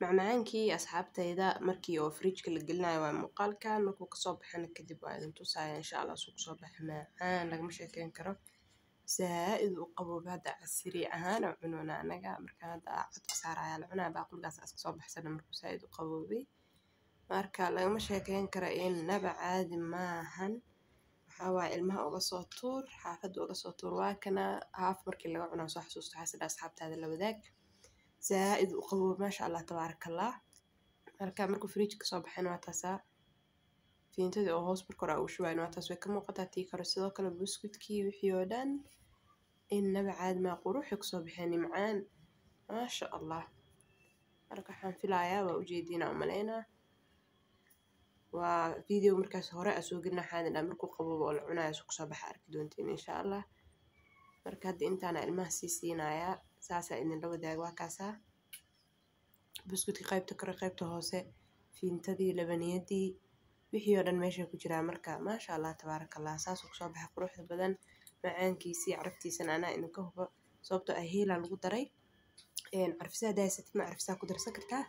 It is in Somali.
Macmacaankii, asxaabtayda, markii oo fridge-ka la gelinayo waa muuqaalkan. Markuu kasoo baxana kadib waa idin tusaya, insha Allah. Suu kusoo baxa macaan lagama sheekeyn karo, zaa-id u qabooba. Hadda casiri ahaan oo cunoona anaga. Marka hadda codka saaraya la cunaa, baaquligaas iska soo baxsana markuu zaa-id u qaboobay. Marka lagama sheekeyn karo, innaba caadi maahan. Waxaa waaye ilmaha uga soo tuur, xaafadda uga soo tuur. Waa kana haaf markii laga cunaa soo xasuusto xasida asxaabtaada la wadaag. Zaa-id u qaboob, maasha Allah, tabaaraka Allah. Marka markuu fridge kasoo baxayna waa taasaa fiintadii oo hoos marka hore ugu shubayn, waa taas, way ka muuqataa tii kore. Sidoo kale buskudkii, wixii oo dhan innaba caadi maa, quruxay kusoo baxeen, macaan, maasha Allah. Marka waxaan filayaa waa ujeediina umaleynaa waa video markaas hore aa soo gelina. Waxaan idhaa markuu qaboobo oo la cunayo suu kusoo baxa arki doontiin, insha Allah. Marka hadda intaana ilmaha sii siinayaa, saasaa idinla wadaaga. Waa kaasaa buskudka qaybta kore, qaybta hoose, fiintadii, labaniyadii, wixii oo dhan meeshay ku jiraa. Marka maasha Allah, tabaaraka Allah, saasuu kusoo baxay quruxda badan. Macaankiisii, caraftiisana anaa idinka hubo, sababtoo ah heelaa lagu daray. Carfisaa haddaa haysatid ma carfisaa ku darsan kartaa.